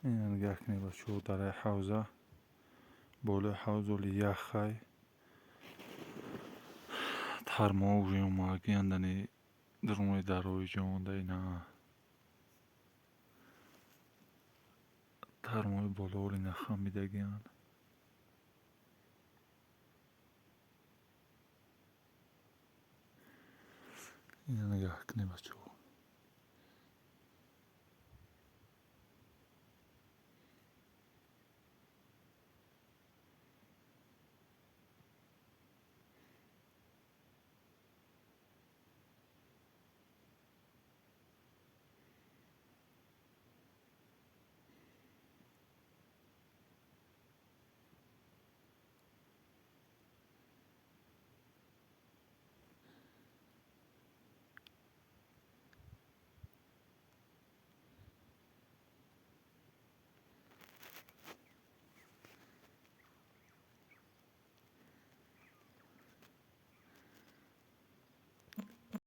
Ина нигаҳ кунед, бачаҳо, дараи ҳавза. Болои ҳавз оли яхай. Тармоҳо уже омадагиянд, ани дуруни дарои ҷо монда, ина тармоҳои боло оли нахамидагиянд. Ина нигаҳ кунед, бачаҳо.